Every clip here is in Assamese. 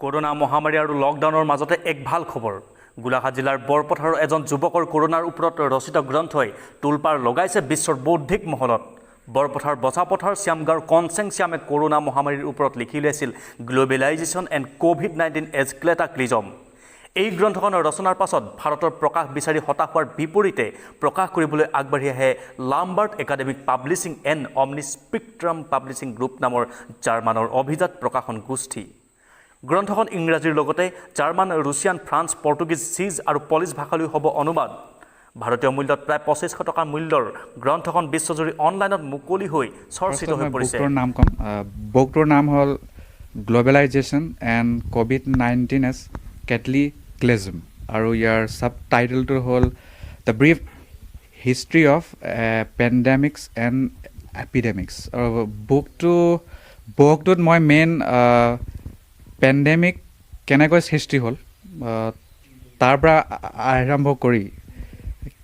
কৰোণা মহামাৰী আৰু লকডাউনৰ মাজতে এক ভাল খবৰ। গোলাঘাট জিলাৰ বৰপথাৰৰ এজন যুৱকৰ কৰোণাৰ ওপৰত ৰচিত গ্ৰন্থই তোলপাৰ লগাইছে বিশ্বৰ বৌদ্ধিক মহলত। বৰপথাৰ বচাপথাৰ শ্যামগাঁৱৰ কনচেং শ্যামে কৰোণা মহামাৰীৰ ওপৰত লিখি উলিয়াইছিল "Globalization and COVID-19 as Cataclysm"। এই গ্ৰন্থখনৰ ৰচনাৰ পাছত ভাৰতৰ প্ৰকাশ বিচাৰি হতাশ হোৱাৰ বিপৰীতে প্ৰকাশ কৰিবলৈ আগবাঢ়ি আহে লাম্বাৰ্ট একাডেমিক পাব্লিছিং এণ্ড অমনি স্পেক্ট্ৰাম পাব্লিছিং গ্ৰুপ নামৰ জাৰ্মানৰ অভিজাত প্ৰকাশন গোষ্ঠী। গ্ৰন্থখন ইংৰাজীৰ লগতে German, Russian, France, Portuguese, cheese আৰু পলিছ ভাষালৈ হ'ব অনুবাদ। ভাৰতীয় মূল্যত প্ৰায় 2500 টকা মূল্যৰ গ্ৰন্থখন বিশ্বজুৰি অনলাইনত মুকলি হৈ চৰ্চিত হৈ মই পৰিছে। বুকটোৰ নাম ক'ম। বুকটোৰ নাম হ'ল "Globalization and COVID-19 as Cataclysm" আৰু ইয়াৰ ছাব টাইটেলটো হ'ল "The Brief History of Pandemics and Epidemics"। আৰু বুকটোত মই মেইন পেণ্ডেমিক কেনেকৈ সৃষ্টি হ'ল, তাৰ পৰা আৰম্ভ কৰি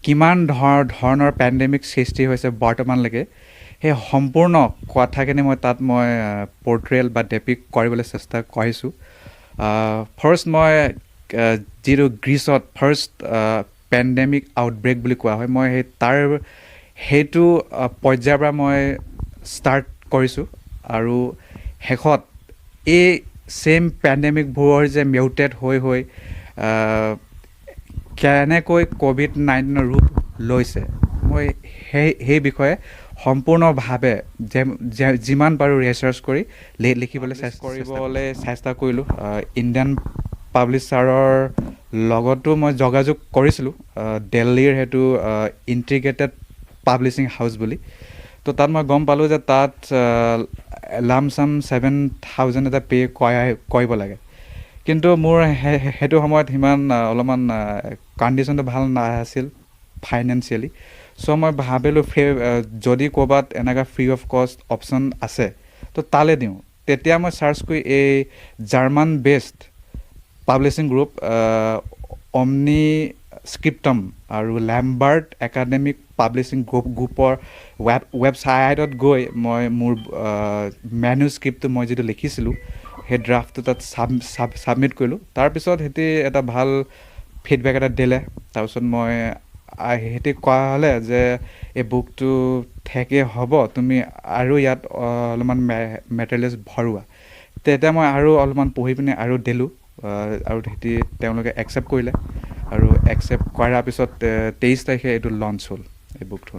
কিমান ধৰণৰ পেণ্ডেমিক সৃষ্টি হৈছে বৰ্তমানলৈকে, সেই সম্পূৰ্ণ কথাখিনি মই তাত মই পৰ্ট্ৰেল বা ডেপিক্ট কৰিবলৈ চেষ্টা কৰিছোঁ। ফাৰ্ষ্ট মই যিটো গ্ৰীচত ফাৰ্ষ্ট পেণ্ডেমিক আউটব্ৰেক বুলি কোৱা হয়, মই সেই তাৰ সেইটো পৰ্যায়ৰ পৰা মই ষ্টাৰ্ট কৰিছোঁ আৰু শেষত এই ছেইম পেণ্ডেমিকবোৰৰ যে মিউটেড হৈ হৈ কেনেকৈ ক'ভিড-19ৰ ৰূপ লৈছে, মই সেই বিষয়ে সম্পূৰ্ণভাৱে যিমান পাৰোঁ ৰিচাৰ্চ কৰি লিখিবলৈ চেষ্টা কৰিলোঁ। ইণ্ডিয়ান পাব্লিছাৰৰ লগতো মই যোগাযোগ কৰিছিলোঁ, দিল্লীৰ সেইটো ইণ্টিগ্ৰেটেড পাব্লিছিং হাউচ বুলি। তো তাত মই গম পালোঁ যে তাত লামচাম 7000 এটা পে' কৰিব লাগে। কিন্তু মোৰ সেইটো সময়ত সিমান অলপমান কণ্ডিশ্যনটো ভাল নাছিল ফাইনেন্সিয়েলি। চ' মই ভাবিলোঁ যদি ক'ৰবাত এনেকুৱা ফ্ৰী অফ কষ্ট অপশ্যন আছে, তো তালৈ দিওঁ। তেতিয়া মই চাৰ্চ কৰি এই জাৰ্মান বেছড পাব্লিছিং গ্ৰুপ অমনি স্ক্ৰিপ্টম আৰু লেম্বাৰ্ট একাডেমিক পাব্লিছিং গ্ৰুপৰ ৱেবছাইটত গৈ মই মোৰ মেনুস্ক্ৰিপ্টটো, মই যিটো লিখিছিলোঁ, সেই ড্ৰাফ্টটো তাত ছাবমিট কৰিলোঁ। তাৰপিছত সিহঁতি এটা ভাল ফিডবেক এটা দিলে। তাৰপিছত মই সিহঁতি কোৱা হ'লে যে এই বুকটো ঠিকেই হ'ব, তুমি আৰু ইয়াত অলপমান মেটেৰিয়েলছ ভৰোৱা। তেতিয়া মই আৰু অলপমান পঢ়ি পিনে আৰু দিলোঁ আৰু সিহঁতি তেওঁলোকে একচেপ্ট কৰিলে আৰু একচেপ্ট কৰাৰ পিছত 23 তাৰিখে এইটো লঞ্চ হ'ল, এই বুকটো।